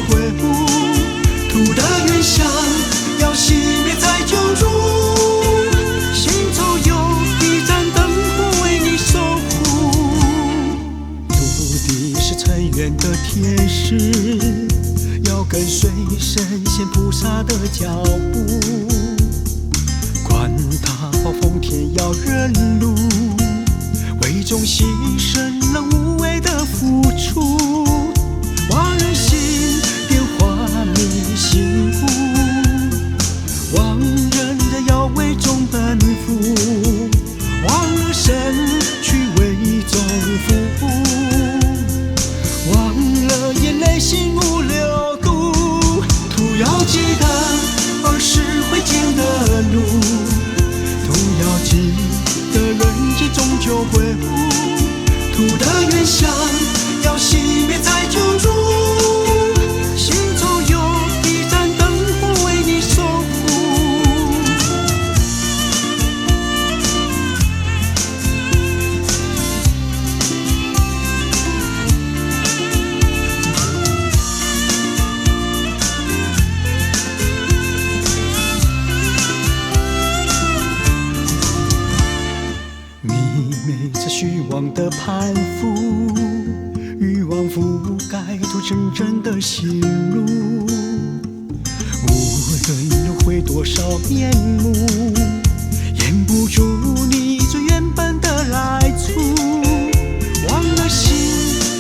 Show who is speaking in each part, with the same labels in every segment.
Speaker 1: 歸無。土的願想要熄滅再救助，心中有一盞燈火為你守護。土地是成願的天使，要跟隨神仙菩薩的腳步。管他暴風天要認路，為眾犧牲了無謂的付出。忘了心變化迷心霧，忘人的要為眾奔赴，忘了身去為眾服務，忘了眼淚心無流度。徒要記得兒時揮劍的路，徒要記得人間終究歸無。土的願想要熄滅再救助，心中有一盞燈火為你守護。迷昧着虛妄的攀附，欲望覆蓋住真正的心路。無論輪迴多少面目，掩不住你最原本的來處。忘了心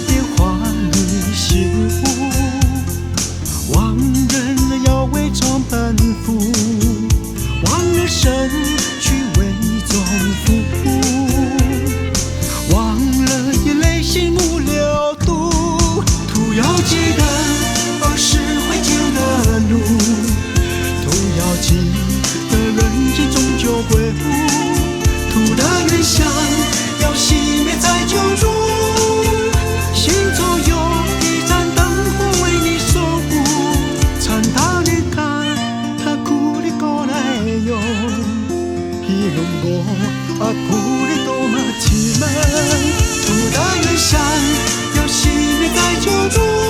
Speaker 1: 變化迷心霧，忘人了要為眾奔赴，忘了身去為眾服務，忘了眼淚心無流度。徒要記得兒時揮劍的路，徒要記得人間終究歸無。土的願想要熄滅再救助，心中有一盞燈火為你守護。찬다니까 다 구리거래요 이런 거 아구리도 맞지만土的願想要熄滅再救助。